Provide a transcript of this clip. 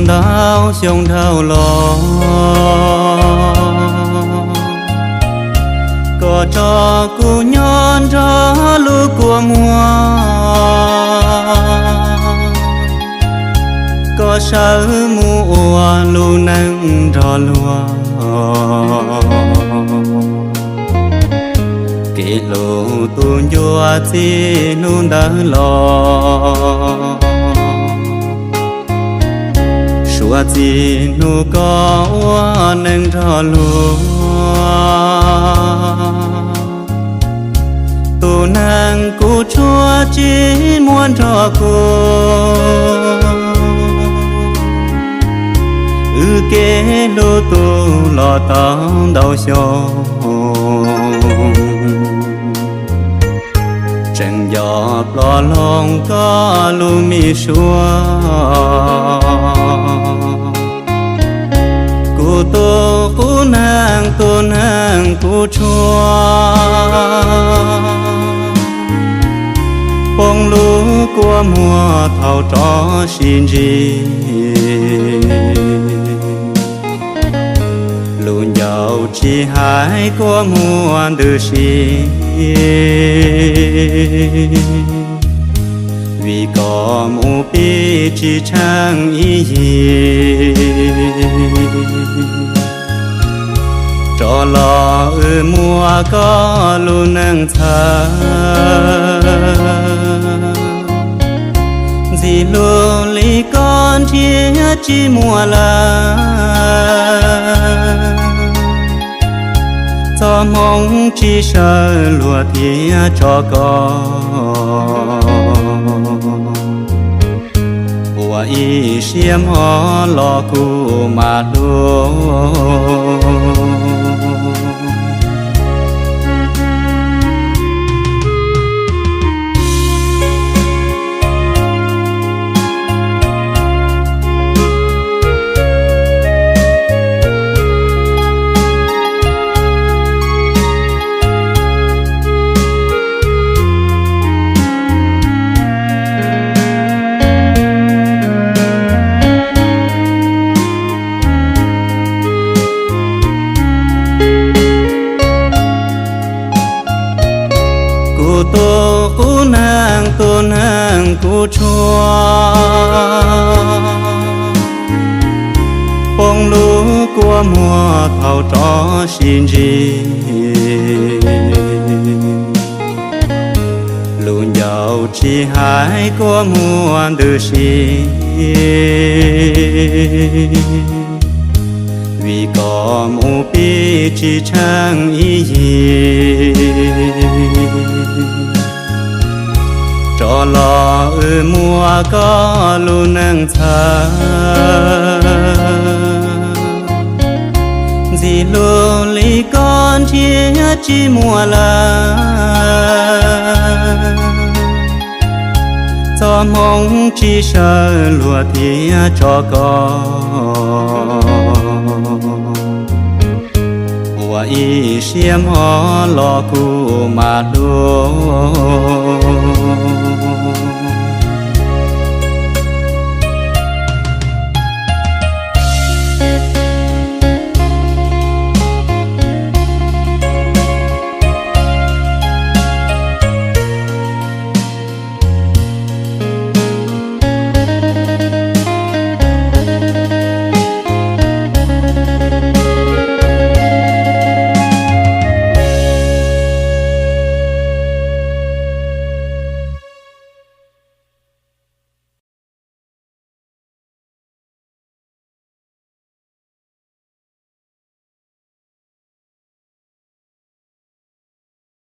Ntau xyoo dhau los, koj tso kuv nyob nrog lub kua muag, koj sawv mus ua lub neej nrog luag, kev hlub tus ncua txij hnub ntawd los. Suav txij hnub koj ua neej nrog luag, tus neeg kuv tshuav tsis muaj nrog kuv. Wb kev hlub tus los tau ntau xyoo, tseem nco ploj loo koj lub me suab. Kuv tus qub neeg, tus neeg kuv tshuav, poob lub kua muag thaum rov sib ntsib. Lus ncauj tsis hais kua muag ntws si, vim koj mus pib tsis tsheej ib yig. Rov los wb muaj koj lub neej txhawv, ntxim hlub li koj nrhiav tsis muaj lawm. Txoj hmoov tsis sawv luag thiaj tso koj, ua ib siab hmo los kuv mam hlub. Kuv tus qub neeg, tus neeg kuv tshuav, poob lub kua muag thaum rov sib ntsib. Lus ncauj tsis hais kua muag ntws si, vim koj mus pib tsis tsheej ib yig. Rov los wb muaj koj lub neej txhawv, ntxim hlub li koj nrhiav tsis muaj lawm. Txoj hmoov tsis sawv luag thiaj tso koj, ua ib siab hmo los kuv mam hlub.